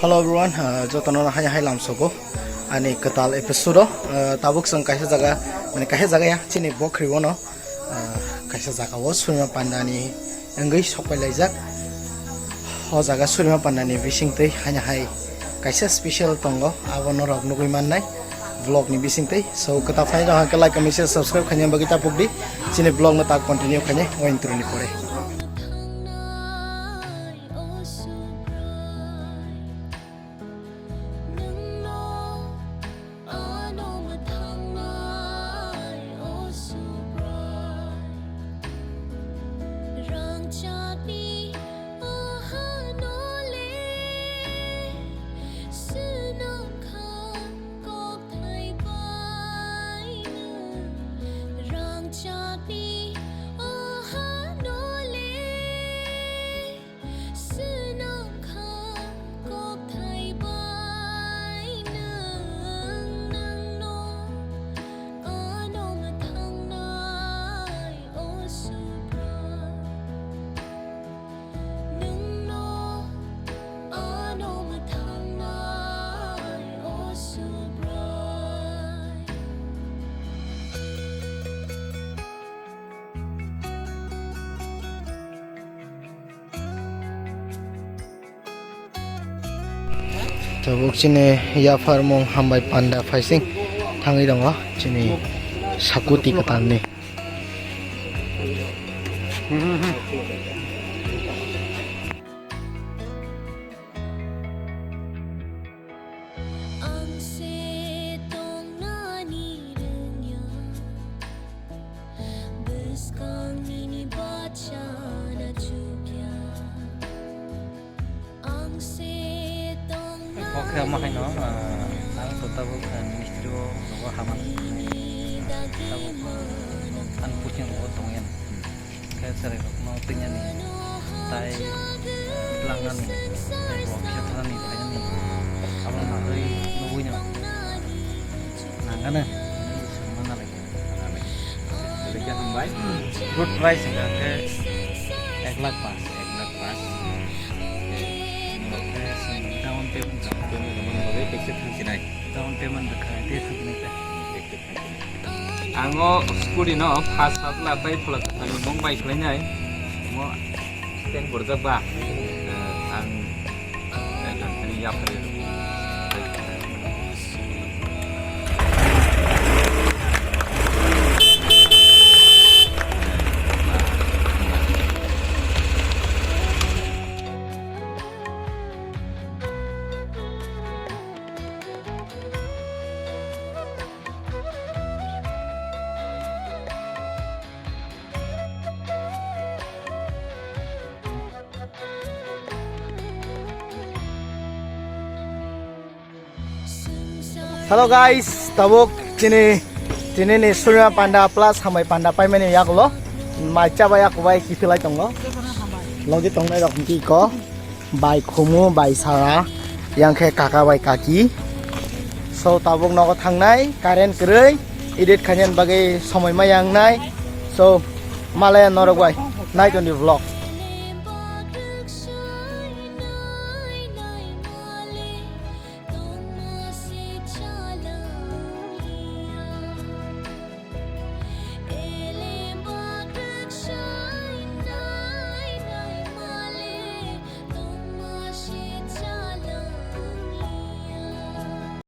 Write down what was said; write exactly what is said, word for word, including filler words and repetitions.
Hello everyone, uh, jotono hai hai lamsogo ani kwtal episode o, uh, tabuk chwng kaisa jaga, mane kaisa jaga ya, chini Bokhri o no, uh, kaisa jaga o Surima Panda ni wngwi sokpai laijak. O jaga Surima Panda ni bisingtwi haino hai kaisa special tongo, abo norok nugwi mannai vlog ni bisingtwi. So, kwtal phaino hwnkhe like, comment, share, subscribe khaina bagwi ta pukdi. Chini vlog no tak continue khaina, o intro ni pore. Ano mwthangnai o Subrai, rangchakni o hano le swnamkha kokthai bai nwng, rangchakni o hano le swnamkha kokthai bai nwng, nwngno ano mwthangnai o Subrai, nwngno ano mwthangnai o Subrai. Tabuk chini yapharmung hambai panda phaising thangwi tongo chini sakuti kwtalni. Ang se tongnani rwngya, bwskang nini bachana chukya. Ang se tongna Oke, ama haino, ah, ang to tabuk, ah, ministry o rogo haman. Tabuk, ah, ang puting rogo tongyan. Khe chwrairokno twinyani, tai tlangnani, tai bo khe thanani phainani, abo manwi nugwino nangano hinwi swngna nalai. Belai khe hambai. Good price hwnkha khe ek lakh paanch, ek lakh paanch. Norok khe chwng down payment rwna bagwi tekse thangsinai. Down payment rwkha, tei thangsinai khe. Ang o scooty no pha satla tai phola kwthangni mung bai khlainai. Mo stand borjak ba. Eh, ang, eh, ang thani yapharwi rw. Hello guys, tabuk chini, chini ni Surima Panda plus Hambai Panda paimani yagulo mai chaba yakubai kiphilai tongo. Logi tongnai rok hwnkhe iko. Bai khumu, bai sara, yang khe kaka bai kaki. So, tabuk nogo thangnai, current kwrwi, edit khainani bagwi somoi ma yangnai. So, malaya norok bai, nai toni vlog.